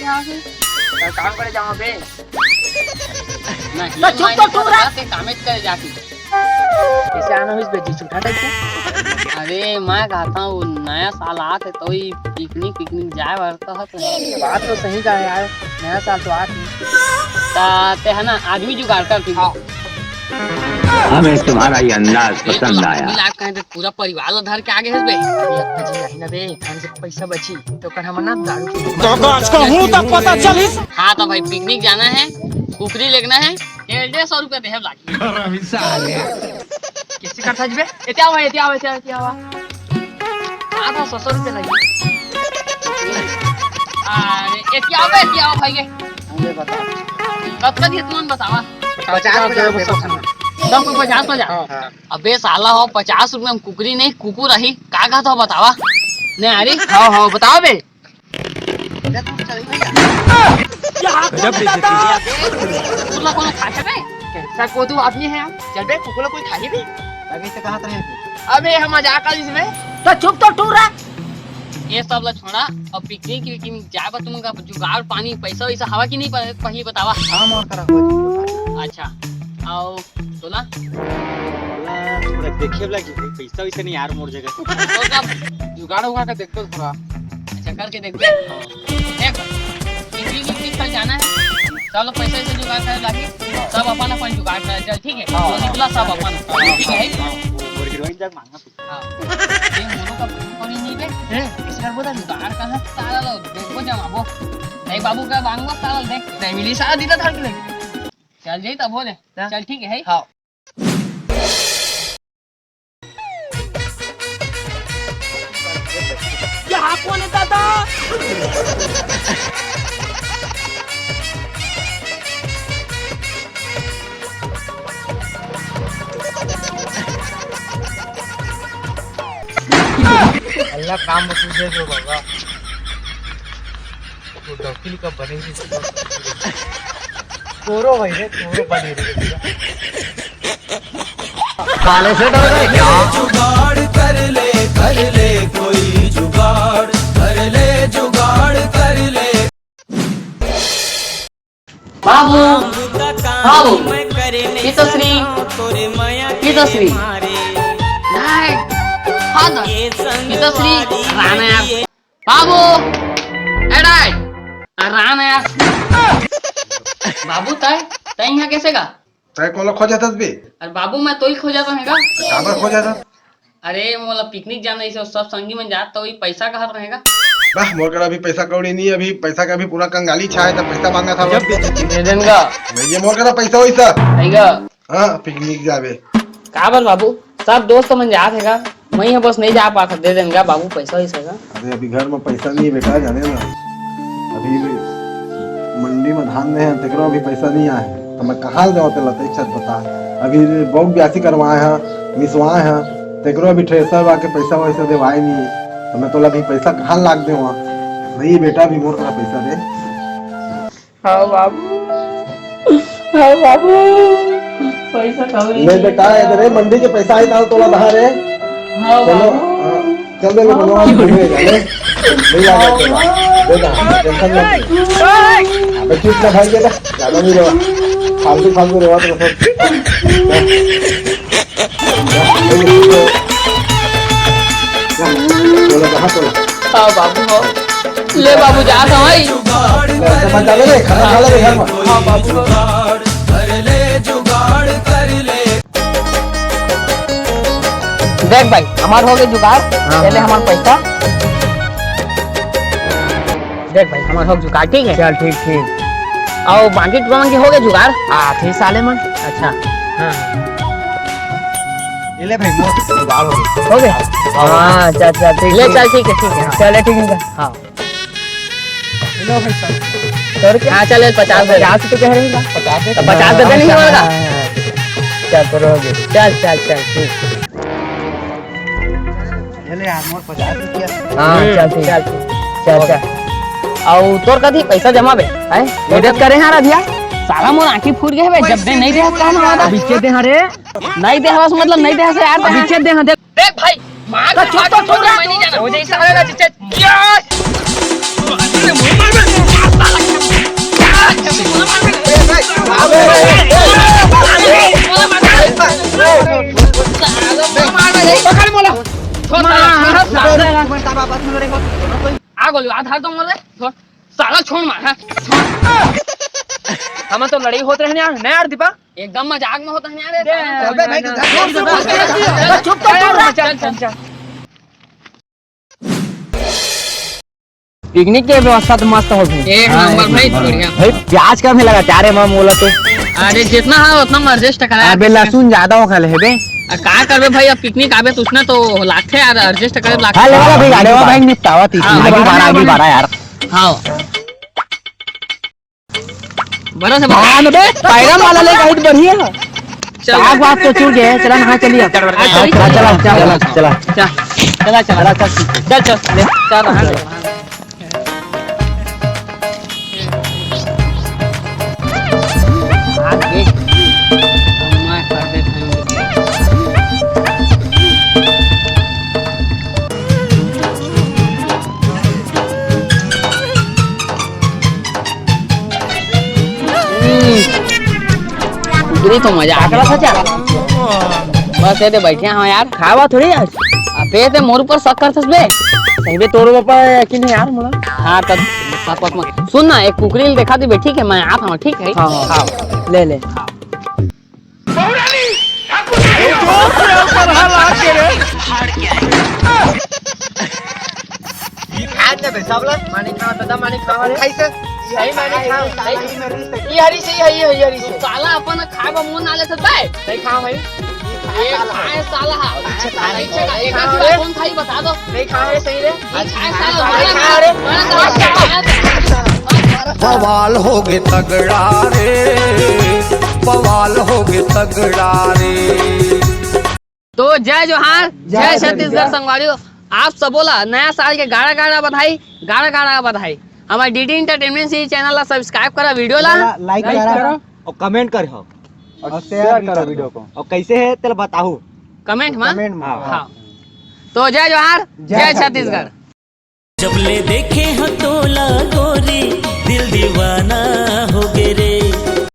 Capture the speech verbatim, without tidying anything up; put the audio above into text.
काम करे जाओ बे। नहीं, तो चुप तो, टूरा। कामेज करे जाती। कैसे आना हुई बे जी, झूठा टाइप के? अरे, मैं कहता हूँ, नया साल आत हे, तो ही पिकनिक, पिकनिक जाए बर तो हत। बात तो सही कहा यार, नया साल तो आत हे। ता ते है ना, आदमी जुगाड़ कर तू। हाँ। हमें तुम्हारा ये अंदाज पसंद आया। लाख कहे तो पूरा परिवार ला धर के आगे हस बे। अरे अब्बा जी, नहीं ना बे, खान से पैसा बची, तो कर हम ना दारू पी। तो आज का हूँ तब पता चलिस। हाँ, तो भाई, पिकनिक जाना है, कुकरी लेगना है, डेढ़, डेढ़ सौ रुपया देहे लागी। हरामी साले। कैसे करता जी बे? एते आवा, एते आवा, एते आवा, एते आवा। आधा सौ, सौ रुपया लगी। अरे, एते आवा, एते आवा भाई के। अरे बता। कब तक ये तुमन बतावा? पचास, पचास, पचास। सब कोई पचास, पचास। हाँ, हाँ। अबे साला हो, पचास रुपया में कुकरी नहीं, कुकुर आही। का कहत हो बतावा? नहीं आ रही? हाँ, हाँ, बताओ बे। गजब बेइज्जती। कुकुर ला कोनो खाथे बे? कैसा कोदू आदमी है आप? चल बे, कुकुर ला कोई खाही बे? अभी से कहाँ रहे? अबे हम मजाक कर इसमें। तो चुप तो टूरा। ये सब ला छोड़ा और पिकनिक विकनिक जाए बर तुमन का जुगाड़ पानी पैसा वैसा हवा कि नहीं प-, पहली बतावा। हाँ, मोर करा हो जी। अच्छा, आओ तोला। तोला थोड़ा देखे वाला कि भाई पैसा वैसा नहीं यार मोर जगह। तो का जुगाड़ होगा का देखो थोड़ा। अच्छा, करके देख बे। देख, पिकनिक विकनिक कल जाना है, सब लोग पैसा वैसा जुगाड़ करे लागी, सब अपन अपन जुगाड़ करे चल, ठीक है? हाँ, तो निकला सब अपन, ठीक है? हाँ, वो हीरोइन जग मांगा हाँ। ये मोनू का फोन ही नहीं दे। हैं? इसका बोला जुगाड़ कहाँ साला लो, देखो जमाबो। नहीं बाबू का मांगो साला देख। नहीं मिली साला दीदा था कि नहीं? चल जाई तब बोले। हाँ। चल ठीक है, है? हाँ। ये हाँ कौन है दादा? अल्लाह काम में तुझे जो बाबा। तो डौकी का बने ही नहीं। तोरो भाई रे, तोरो बने ही नहीं। काले से डर गए क्या? जुगाड़ कर ले, कर ले कोई जुगाड़, कर ले जुगाड़, कर ले। बाबू, बाबू, पिताश्री, पिताश्री। नहीं, फादर, पिताश्री, राम है यार। बाबू, ए डाय, आ राम है यार। बाबू, तय, तय यहाँ कैसे गा? तय कोला खोजत हस बे? अरे बाबू, मैं तो ही खोजत रहेगा। काबर खोजत हस? अरे, मोला पिकनिक जाना, इसे सब संगी मन जात, तो वही पैसा कहत रहेगा। वाह, मोर करा अभी पैसा कौड़ी नहीं, अभी पैसा का अभी पूरा कंगाली छाए, तो पैसा मांगा था। जब दे देन गा। नहीं, ये मोर करा पैसा वैसा। नहीं गा। हाँ, पिकनिक जाबे। काबर बाबू, सब दोस्त मन जात हे गा, मैं ही बस नहीं जा पात, दे देन गा बाबू पैसा वैसा का। अरे, अभी घर में पैसा नहीं है बेटा, जाने ना, अभी मंडी में धान दे हैं, तेकरो अभी पैसा नहीं आए, तो मैं कहाँ ले जाऊँ तेला, तो इच्छा बता। अभी बहुत ब्यासी करवाए हैं, मिसवाए हैं, तेकरो अभी थ्रेसर आके पैसा वैसा देवाए नहीं है, तो मैं तोला अभी पैसा कहाँ लाग दे वहाँ। नहीं बेटा, अभी मोर करा पैसा दे। हाँ बाबू, हाँ बाबू, पैसा कौड़ी ले नहीं बेटा, है। इधर है, मंडी के पैसा आई, ताल तोला दहा रे। हाँ बोलो, बाबू। हाँ, चल दे, हाँ बोलो, बाबू। घूमे जा, ले। नहीं आ रहा तेरा। दे दहा, टेंशन मत ले। अबे चुप ना भाई, बेटा, ज्यादा नहीं रोवा। फालतू, फालतू रोवा तो सब। बोलो, कहाँ बोलो? हाँ बाबू, हाँ। ले बाबू, जा तो भाई। ले, सामान डाले रे, खाना खा ले रे घर में। हाँ बाबू, हाँ। देख भाई, हमार हो गए जुगाड़, हाँ। पहले हमार पैसा। देख भाई, हमार हो जुगाड़, ठीक है? चल, ठीक, ठीक। और बाकी टुकड़ा मन के हो गए जुगाड़? हाँ, ठीक साले मन। अच्छा, हाँ। ये ले भाई, मोर जुगाड़ हो गए। हो गए? हाँ। हाँ, चल, चल, ठीक, ले, ठीक। चल, ठीक है, ठीक है। हाँ। चले, ठीक है, हाँ। लो भाई साहब। सौ रुपया? हाँ, चल, पचास दे। पचास रुपया कह रहे हैं ना? पचास दे। तो पचास दे देने हाँ, वाला? हाँ, हाँ। चल, तो रह गए। चल, चल, चल, ठीक। ये ले यार, मोर पचास रुपया। हाँ, हम्म, चल, ठीक। चल, ठीक। चल, चल। और तोर कथी पैसा जमा बे, हैं? मदद करे हैं, रधिया? साला मोर आँखी फूट गए बे, जब दे नहीं दे, कहा ना वादा? अभी के दे, हाँ रे? नहीं दे, बस मतलब नहीं दे, यार, अभी के दे, हाँ, दे। देख भाई, मार तो चुप तो छोड़ रहा मैं नहीं जाना। हो जाए साला ना, चिच्चा। क्या? अरे, मुंह मार, मार, मार, साला। छोड़ साला, छोड़ साला। आ गोली, आधार तो मोर दे। छोड़। साला छोड़ मार, हाँ। हमन तो लड़ई होत रहे यार, नहीं यार दीपा? एकदम मजाक में होत रहे यार, साला। अबे भाई, तू चुप कर, चुप कर। चल, चल, चल। पिकनिक के व्यवस्था तो मस्त हो गई। एक नंबर भाई, बढ़िया। भाई, प्याज कम ही लगा, चारे में मोला तो। अरे, जितना है उतना में एडजस्ट करा। अबे, लहसुन ज्यादा हो खा ले बे। आ, का करबे भाई, अब पिकनिक आबे तो उसने तो लागथे यार, एडजस्ट करे लागथे। हाँ, ले वाला भाई, गाड़ी वाला भाई निपटावा तीस हाँ, मिनट। अभी बारह, अभी बारह यार। हाँ। बड़ा से बड़ा। हाँ, बे, पैरम वाला ले, बहुत बढ़िया। चल। आग वाग तो चूक गए, चला नहा चलिए। हाँ, चल, चला, चला, चला, चला। चल, चला, चला। चल, चल, ले, चल, रहा ले। उतरी तो मजा आ गया। बस ये दे बैठे हैं यार। खावा थोड़ी आज। अबे ते मोर ऊपर शक करथस बे। सही में तोर ऊपर यकीन है यार मोला। हाँ, तब शक वक मत। सुन ना, एक कुकरी ल देखा दी बे, ठीक है, मैं आता हूँ, ठीक है? हाँ, हाँ। हाँ। ले, ले। ये खाए ना बे, सब ला मानी खावा, दादा मानी खावा रे। खाई से। यही मानी खावा। ये हरी से, ये हरी, ये हरी से। साला अपन खाए बा मुंह ना ले सकता है। नहीं खाओ भाई। ये खाए साला। अच्छा, खाए नहीं खाओ। खाए। कौन खाई बता दो। नहीं खाओ रे, सही रे। ये खाए साला, नहीं खाओ रे। बड़ा साला। बवाल होगे तगड़ा रे, बवाल होगे तगड़ा रे। तो जय जोहार, जय जय छत्तीसगढ़ छत्तीसगढ़। संगवारियों, आप सबो ला नया साल के गाड़ा गाड़ा बधाई, गाड़ा गाड़ा बधाई। हमारे डीडी एंटरटेनमेंट से चैनल ला सब्सक्राइब करा, वीडियो ला like करा। और कमेंट कर हो। और शेयर भी करो कर दो। वीडियो को। और कैसे है तेला बताहू। कमेंट में। कमेंट में। हाँ। हाँ। तो जय जोहार, जय जय छत्तीसगढ़। छत्तीसगढ़। जब ले देखे हो तोला गोरी, दिल दीवाना हो गे रे।